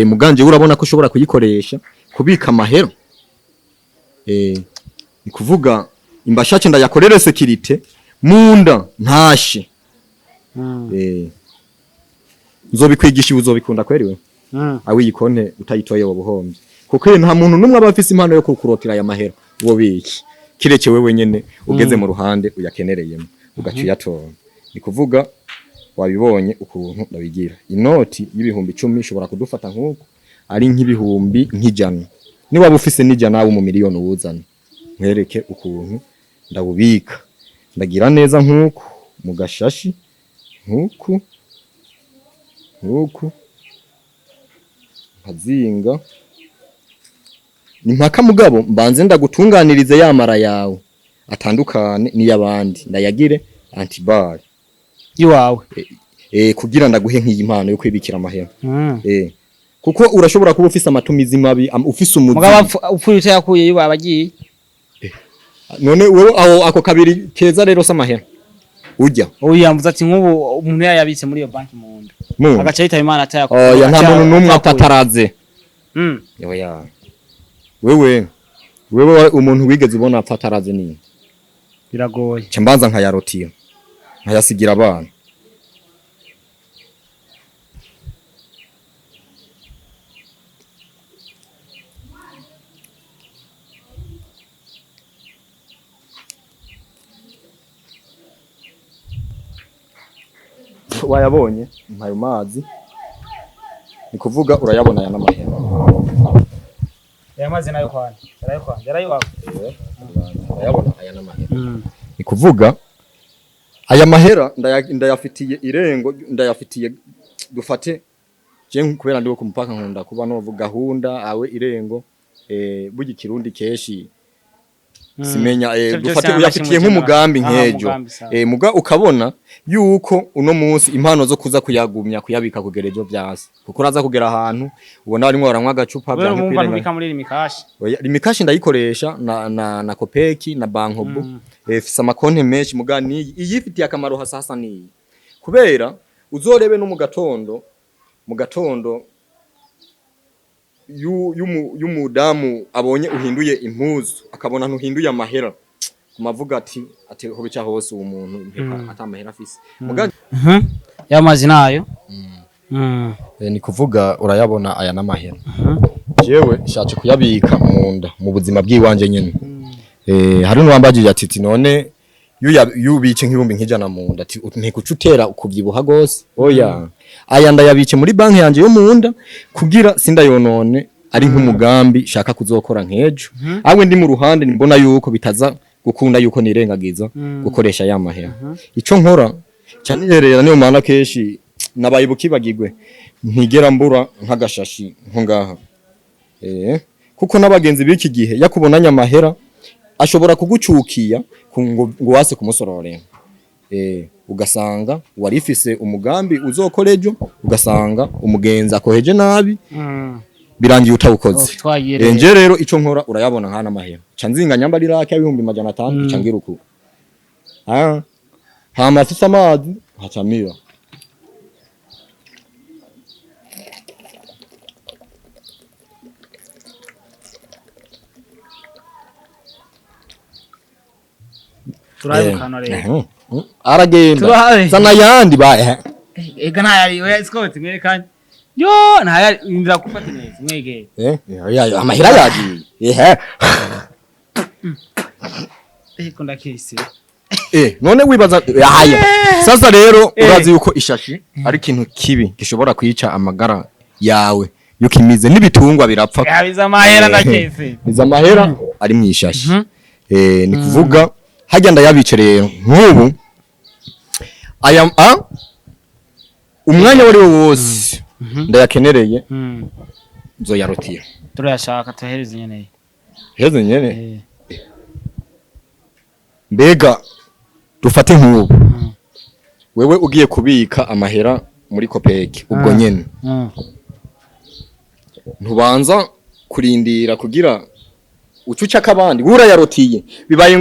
Muganje urabona ko ushobora kuyikoresha kubika amahera. Ni kuvuga imbashace ndayakorere sécurité munda ntashe. Nzobikwigisha, uzobikunda kweri we. Awe iyi konte utayitoye wobuhombye, kuko nta muntu numwe aba afise impano yo kukurotira aya mahera uwo biki, kireke wewe nyene ugeze mu ruhande uyakenereyemo ugaca uyatora. Ni kuvuga wabibonye ukuntu ndabigira. Inoti y'10,000 ishobora kudufata nk'uko ari nk'ibihumbi nk'ijana. Niba waba ufise n'ijana wo mu miliyoni, uwuzane nkwereke ukuntu ndawubika. Ndagira neza nk'uku mu gashashi, nk'uku nk'uku, nkazinga. Ni mpaka mugabo mbanze ndagutunganirize yamara yawe atandukane n'iy'abandi, ndayagire anti-balles. Iwawe. Kugira ndaguhe nk'iyi mpano yo kwibikira amahera. Kuko urashobora kuba ufise amatumizi mabi, ufise umuzimu. Mugabo upfuye utayakuye iwawe agiye. None wewe aho ako kabiri keza rero samahera urya. Uyu yamvuze ati nk'ubu umuntu yayabitse muri iyo banki mu nda. Mu Agaca yitaba Imana atayakuye. Oya, nta muntu n'umwe apfa ataraze. Oya, wewe umuntu wigeze ubona apfa ataraze ni Biragoye. Nca mbanza nkayarotira, nkayasigira abana. Wayabonye nkayo mazi, ni kuvuga urayabona aya n'amahera. Aya mazi nayo kwana. Yarayo kwana. Yarayo wawe. Urayabona aya n'amahera. Ni kuvuga aya mahera ndayafitiye irengo, ndayafitiye dufate je kubera ndiwo ku mupaka, nkunda kuba novuga gahunda awe irengo, burya ikirundi keshi simenya. Ivyo byose Dufate nta uyafitiye na kimwe nk'umugambi Aha, nk'ejo. umugambi, sawa. Muga ukabona yuko uno munsi impano zo kuza kuyagumya kuyabika kugera ejo vyase, kuko uraza kugera ahantu ubona barimwo baranywa agacupa. Wewe Vyanke wumva kwirenga. ntubika muri Lumicash. Oya, Lumicash ndayikoresha na Kopeki na Bankobu. Fise amakonte menshi, muga niyi iyifitiye akamaro hasasa niyi, kubera uzorebe no mu gatondo y'umudamu abonye uhinduye impuzu, akabona ntuhinduye amahera, kumavuga ati ho bica hose uwo muntu mpeka ata mahera afise muga. Ya mazi nayo. Ni kuvuga urayabona aya n'amahera. Jewe nshatse kuyabika mu nda mu buzima bw'iwanje nyene. Hari n'uwambajije ati none yubice nk'ibihumbi nk'ijana mu nda, ati ntikuca utera ukuvyibuha gose? Oya, aya ndayabice muri banki yanje yo mu nda kugira sindayonone, ari nk'umugambi shaka kuzokora nk'ejo awe ndi mu ruhande mbona yuko bitaza gukunda yuko nirengagiza gukoresha ya mahera. Ico nkora cyaniherera, niyo mana kenshi nabaye bukibagirwe, ntigera mbura nk'agashashi nko ngaha, kuko n'abagenzi b'iki gihe yakubonanye amahera ashobora kugucukiya ngo wase kumusororera. Ugasanga warifise umugambi uzokora ejo, ugasanga umugenzi akoheje nabi, birangiye utawukoze. Oh, twagiye Eh, rero. nje rero ico nkora, urayabona nkana mahera, ca nzinga nyamba rirake 500,000, ca ngira uku, ah hama afise amazi haca mira. Turabukana rero. Aragenda. Turabe. Sana yandi ba Ega ntayari, oya Scott, mwerekanye. Yo, ntayari, indira gufata neza mwegere. Ya, amahera yagiye. Eko ndakise. None wibaza haya sasa rero, urazi yuko ishashi ari ikintu kibi gishobora kwica amagara yawe, yuko imize n'ibitungwa birapfa. Yabiza amahera, ndakese. Iza amahera ari mu ishashi. Ni kuvuga hajya ndayabice rero nk'ubu aya a umwanya wari wo wose ndayakenereye, nzoyarotira. Turayashaka, tuhereze nyene. Heze nyene. Mbega dufate nk'ubu wewe ugiye kubika amahera muri kopeke ubwo nyene, ntubanza kurindira kugira ucuca akabandi, urayarotiye, bibaye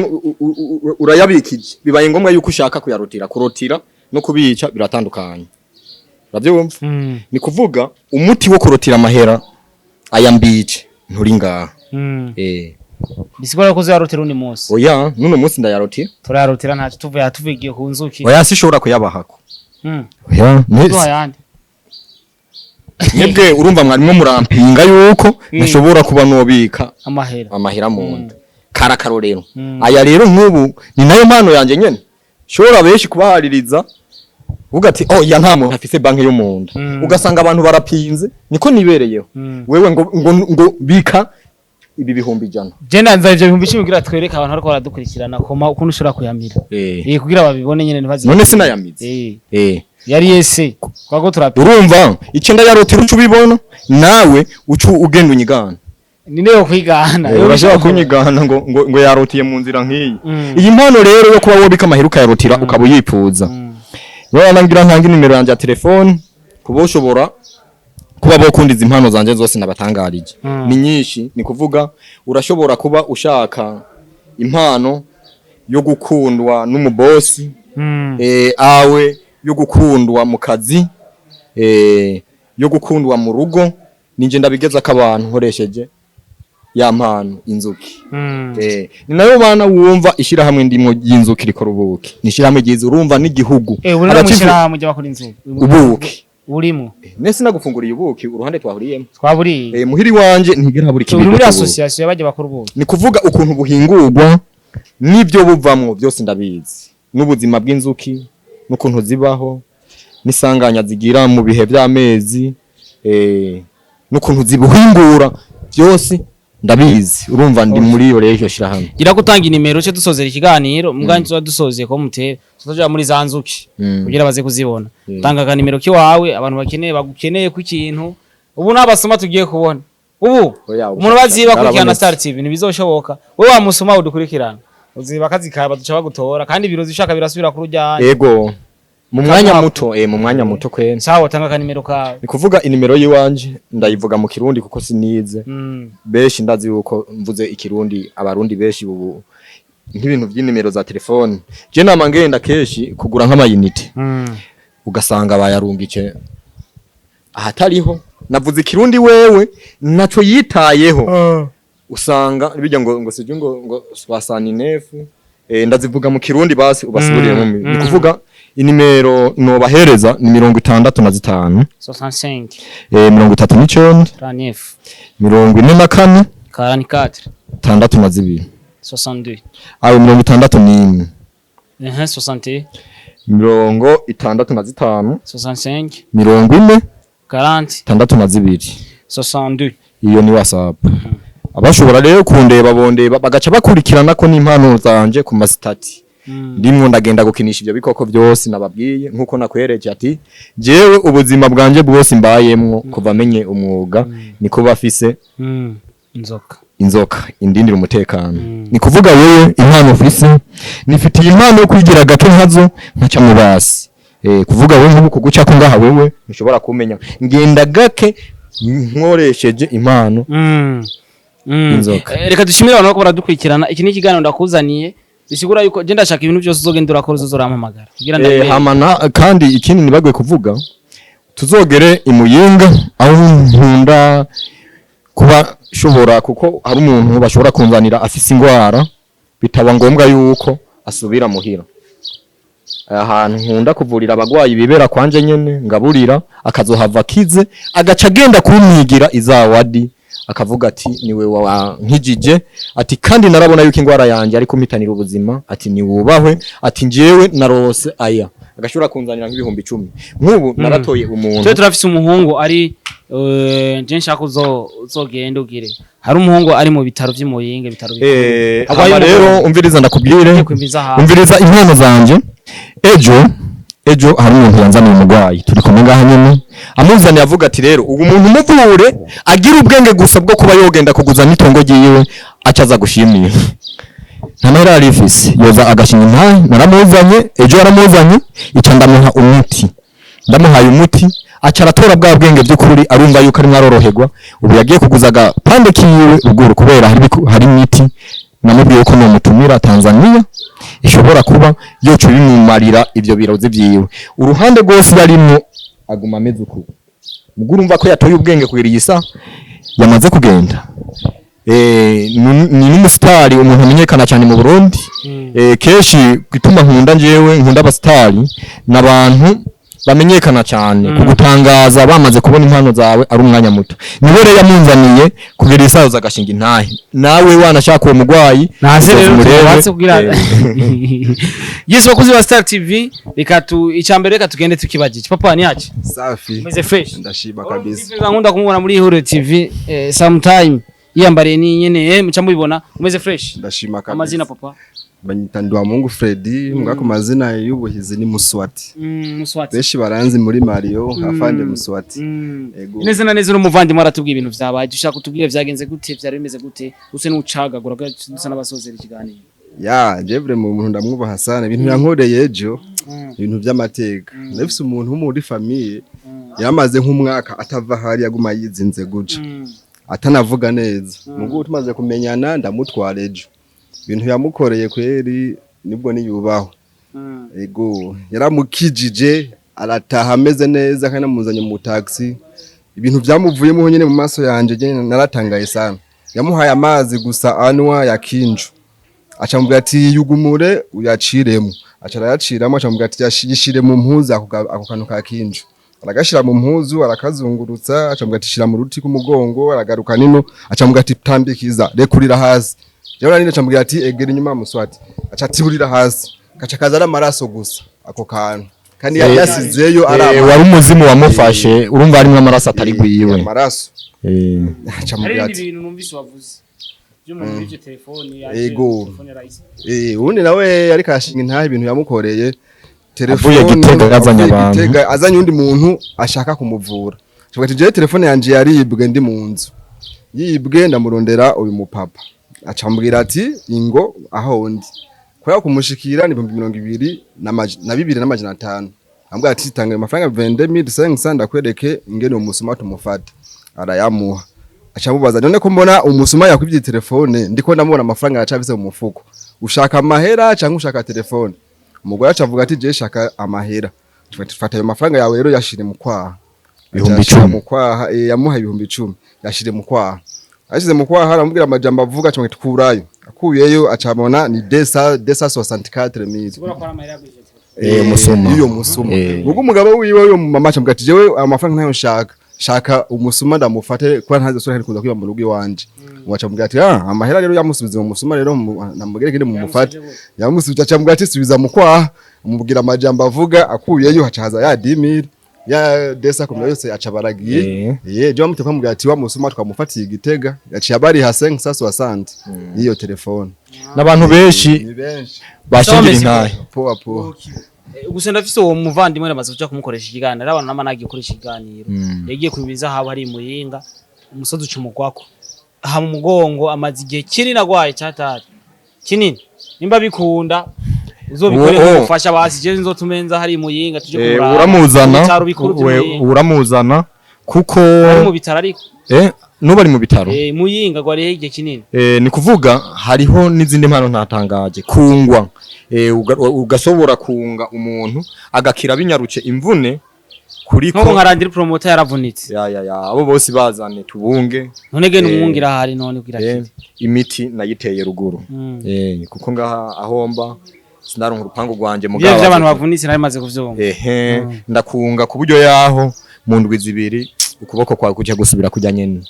urayabikije, bibaye ngombwa yuko ushaka kuyarotira. Kurotira no kubica biratandukanye, urabyumva? Ni kuvuga umuti wo kurotira amahera aya mbice nturi ngaha. Bisigura ko uzayarotira undi munsi. Oya, nuno munsi ndayarotira. Turayarotira ntacyo, tuvuye tuvugiye ku nzuki. Oya, sishobora kuyabahako. Oya. Duha ayandi. Mwebwe urumva mwarimwo murampinga yuko ntashobora kuba nobika amahera amahera mu nda, kara karorero. Aya rero nk'ubu ni nayo mpano yanjye nyene, shobora benshi kubahaririza uvuga ati oh ya nta muntu afise banki yo mu nda. Ugasanga abantu barapinze, niko nibereyeho. Wewe ngo bika ibi 100,000. Je ndanza ivyo 10,000 kugira twereke abantu ariko baradukurikirana koma ukuntu ushobora kuyamira. Kugira babibone nyene ntibazi. None sinayamize? Yari yese kwago turapima. Urumva icenda yarotira, uca ubibona nawe, uca ugenda unyigana. Ni niyo kwigana. Urashobora kunyigana ngo yarotiye mu nzira nk'iyi. Iyi mpano rero yo kuba wobika amahera ukayarotira ukaba uyipfuza, rero ngira ntanga inimero yanjye ya telefone kuba ushobora kuba bokundiza impano zanje zose nabatangarije. Ni nyinshi. Ni kuvuga urashobora kuba ushaka impano yo gukundwa n'umubosi, awe yo gukundwa mu kazi, yo gukundwa mu rugo, ninje ndabigeza ko abantu nkoresheje ya mpano inzuki. Ni nayo bana wumva ishirahamwe ndimwo y'inzuki rikora ubuki, ni ishirahamwe ryiza, urumva n'igihugu. Uri no mushira mujya bakora inzuki. Ubuki. Urimo. Nese nagufunguriye ubuki uruhande twahuriyemo. Twaburiye. Muhiri wanje ntigera habura Uri ikibido muri c'ubuki. association y'abajya bakora ubuki. Ni kuvuga ukuntu buhingurwa n'ibyo buvamwo byose ndabizi, n'ubuzima bw'inzuki n'ukuntu zibaho n'isanganya zigira mu bihe by'amezi, n'ukuntu zibuhingura byose ndabizi. Urumva ndi muri iyo rero iryo shirahamwe. Gira gutanga inimero cyo dusozera ikiganiro, muganje tuba dusozeye ko mutere tuzoja muri za nzuki kugira baze kuzibona. Tanga ka nimero kiwawe, abantu bakeneye bagukeneye ku kintu. Ubu nabasoma tugiye kubona ubu. Oya, umuntu baziba kurikirana bwarabonetse. Star TV ntibizoshoboka. Wewe wamusoma udukurikirana uziba akazi kawe baduca bagutora, kandi ibiro zishaka birasubira kuri ujyanye. Ego, mu mwanya muto, mu mwanya muto kwene. Sawa, tanga ka nimero kawe. Ni kuvuga inimero y'iwanje ndayivuga mu Kirundi kuko sinize. Benshi ndazi yuko mvuze Ikirundi, Abarundi benshi ubu nk'ibintu by'inimero za telefone, je nama ngenda kenshi kugura nk'amayinite, ugasanga bayarungice ahatariho. Navuze Ikirundi, wewe naco yitayeho, usanga bijya ngo sijye ngo 69. Ndazivuga mu Kirundi basi ubasubiriremo. Ni kuvuga inimero nobahereza ni 65, 65, 39, 39, 44, 44, 62, 62, ayo 61, 60, 65, 65, 40, 40, 62. 62. Iyo ni WhatsApp. Abashobora rero kundeba bondeba bagaca bakurikirana ko n'impano zanje ku ma status. Ndimwo ndagenda gukinisha ibyo bikoko byose nababwiye, nkuko nakwereje ati jewe ubuzima bwanje bwose mbayemwo kuva menye umwuga niko bafise. Inzoka. Inzoka indindira umutekano. Ni kuvuga wewe impano ufise, nifitiye impano yo kwigira gato nkazo nkaca mu basi. Kuvuga wewe nk'ubu kuguca ko ngaha wewe ntushobora kumenya, ngenda gake nkoresheje impano. Inzoka. Reka dushimire abantu bariko baradukurikirana. Iki ni ikiganiro ndakuzaniye, bisigura yuko je ndashaka ibintu byose uzogenda urakora uzorampamagara kugira ndabirebe. Hamana kandi ikindi nibagwe kuvuga, tuzogere imuyinga aho nkunda kuba shobora, kuko hari umuntu bashobora kunzanira afise ingwara bitaba ngombwa yuko asubira muhira. Ahantu nkunda kuvurira abagwayi bibera kwanje nyene, ngaburira, akazohava akize, agaca agenda kumwigira izawadi, akavuga ati niwe wankijije, ati kandi narabona yuko ingwara yanje ari kumpitanira ubuzima, ati niwubahwe, ati njyewe narose aya, agashobora kunzanira nk'ibihumbi 10. Nk'ubu naratoye umuntu. Twe turafise umuhungu ari je nshaka uzogenda ugire, hari umuhungu ari mu bitaro vy'Imuyinga, ibitaro bikuru. Agwaye Hama rero umugongo. Umviriza ndakubwire. Ugiye kwimbiza ahantu. Umviriza impano zanje. Ejo hari umuntu yanzaniye umurwayi, turi kumwe ngaha nyene, amuzaniye avuga ati rero ubu muntu umuvure agira ubwenge gusa bwo kuba yogenda kuguza n'itongo ryiwe, acaza gushimira. Nta mahera yari ifise, yoza agashinga intahe. Naramuzanye ejo, yaramuzanye, ica ndamuha umuti. Ndamuhaye umuti, aca aratora bwa bwenge by'ukuri, arumva yuko arimo aroroherwa. Ubu yagiye kuguza agapande kiwe ruguru, kubera hari imiti namubwiye ko nomutumira Tanzania ishobora kuba yoca bimumarira ivyo birozi vyiwe. Uruhande rwose yarimwo aguma ameze uko. Mugo urumva ko yatoye ubwenge kugira iyi saha yamaze kugenda. Ni n'umusitari, umuntu amenyekana cyane mu Burundi. Kenshi gituma nkunda, njyewe nkunda abasitari n'abantu bamenyekana cyane, kugutangaza bamaze kubona impano zawe ari umwanya muto. Niwe rero yamunzaniye kugira isaza agashinga intahe. Nawe wanashaka uwo mugwayi, naze uzoza rero umurebe. Tubanze kugira Yesu. Bakuzi ba Star TV, reka tu icambere, reka tugende tukibajije. Papa ni yaje. Safi. Meze fresh. Ndashima kabisa. Nkunda kumubona muri Ihuriro TV, sometime yiyambariye ni nyene, muca mubibona. Umeze fresh? Ndashima kabisa. Amazina, papa? Banyita Ndwamungu Freddy, mbwa ku mazina y'ubuhizi ni Muswati. Muswati. Benshi baranzi muri Mario afande Muswati. Ego. Neza na neza, n'umuvandimwe aratubwiye ibintu vyabaye. Dushaka kutubwira vyagenze gute, vyari bimeze gute, use n'ucagagura dusa n'abasozera ikiganiro. Ya, Jevre mu muntu ndamwubaha sana. Ibintu yankoreye ejo, ibintu by'amateka. Ndafise umuntu wo muri famille yamaze nk'umwaka atava hari, yaguma yizinze guca. Atanavuga neza. Mugo tumaze kumenyana ndamutwara ejo. Ibintu yamukoreye kweri nibwo niyubaho. Ego, yaramukijije arataha ameze neza kandi amuzanye mu taxi. Ibintu byamuvuyemo nyene mu maso yanje, je naratangaye sana. Yamuhaye amazi gusa anwa ya kinju. Acamubwira ati yugumure uyaciremo. Aca arayaciramo, acamubwira ati yishire mu mpuzu ako kantu ka kinju. Aragashira mu mpuzu, arakazungurutsa, acamubwira ati shira mu ruti k'umugongo, aragaruka nino, acamubwira ati tambikiza, rekurira hasi. Jewe nani acamubwira ati egera inyuma Muswati. Aca atiburira hasi. Kaca kaza ari amaraso gusa ako kantu. Kandi yasizeyo ari Wari umuzimu wamufashe, urumva harimwo amaraso atari gwiwe. Amaraso. Hari Acamubwira ibindi ati bintu numvise wavuze by'umuntu w'ivyo telefone yaje? Ego. Telefone yarayise. Ubundi nawe ariko arashinga intahe ibintu yamukoreye. Avuye Gitega yazanye avuye abantu. Gitega azanye undi muntu ashaka kumuvura. Avuga ati jewe telefone yanje yaribwe ndi mu nzu. Yibwe ndamurondera uyu mupapa. Acambwira ati ingo aho ndi. Kubera kumushikira ni 25,500. Ambwira ati tanga ayo mafaranga 22,500 ndakwereke ingene umusuma tumufata. Arayamuha. Acamubaza none ko mbona umusuma yakwivye telefone, ndiko ndamubona amafaranga aracafise mu mufuko. Ushaka amahera canke ushaka telefone? Umugore acavuga ati je shaka amahera. Fata ayo mafaranga yawe rero yashire mu kwaha. Ibihumbi Acashira 10. mu kwaha, yamuha 10,000 yashire mu kwaha. Ashize mu kwaha aramubwira amajambo avuga acamwe tukurayo. Akuyeyo acabona ni 264,000. Sigura ko ari amahera yagurije telefone. Umusuma. Iyo musuma. Ubwo umugabo wiwe uyo mama acamubwira ati jewe amafaranga ntayo nshaka. Shaka umusuma ndamufate kuba ntaze sura kuza kwiba mu rugo iwanje. Uwaca ati ah amahera rero yamusubiza mu musuma rero namubwire kende mumufate. Yamusubije acamubwira ati subiza mu kwaha, amubwira amajambo avuga, akuyeyo haca haza ya 10,000 ya desa kumwe yose aca baragiye. Je bamuteka bamubwira ati wa musuma twamufatiye Igitega yaciye abariha 560 y'iyo telefone. N'abantu benshi Ni benshi. bashingira Sawa, intahe. Poa poa. Gusa ndafise uwo muvandimwe namaze kuja kumukoresha ikiganiro, ari abantu nama nagiye gukoresha ikiganiro. Yagiye kubiza haba hari Muyinga umusozi uca umugwako. Aha mu mugongo amaze igihe kinini agwaye cyatari kinini. Nimba bikunda uzobikore kumufasha, basi je nzotumenza hari Muyinga tuje kumuraba. Uramuzana. Mu bitaro bikuru by'Muyinga. Uramuzana kuko Ari mu bitaro ariko. Nubu ari mu bitaro. Muyinga gwariye igihe kinini. Ni kuvuga hariho n'izindi mpano ntatangaje kungwa, ugasobora kunga umuntu agakira binyaruce imvune kuriko. Nkuko nka Randiri Promoter yaravunitse. Ya, abo bose bazane tubunge. None genda umwungira ahari none kugira kiti. Imiti nayiteye ruguru. Kuko ngaha ahomba sinaronka urupangu rwanje. Ibyo Mugabo by'abantu bavunitse nari maze kuvyumva. Ehe, ndakunga ku buryo yaho mu ndwi 2 ukuboko kwawe kujya gusubira kujya nyene.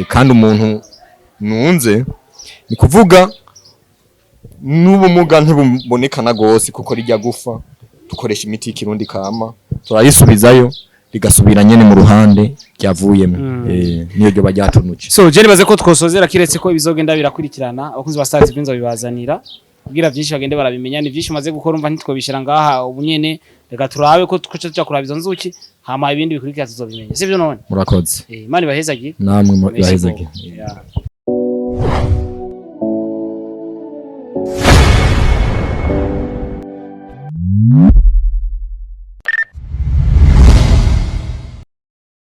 Kandi umuntu nunze ni kuvuga n'ubumuga ntibubonekana gose, kuko rijya gufa dukoresha imiti y'ikirundi kama turayisubizayo, rigasubira nyene mu ruhande ryavuyemo. Niyo ryo bajyatunuke. So je nibaze ko twosozera, kiretse ko ibizogenda birakurikirana abakunzi ba Star TV nzobibazanira kugira byinshi bagende barabimenya. Ni byinshi umaze gukora, umva ntitwobishira ngaha ubu nyene. Reka turabe ko tuca tuja kuraba izo nzuki, hama ibindi bikurikira tuzobimenya, sivyo none? Murakoze. Imana ibahezagire. Namwe Merci bahezagire. beaucoup. Yeah.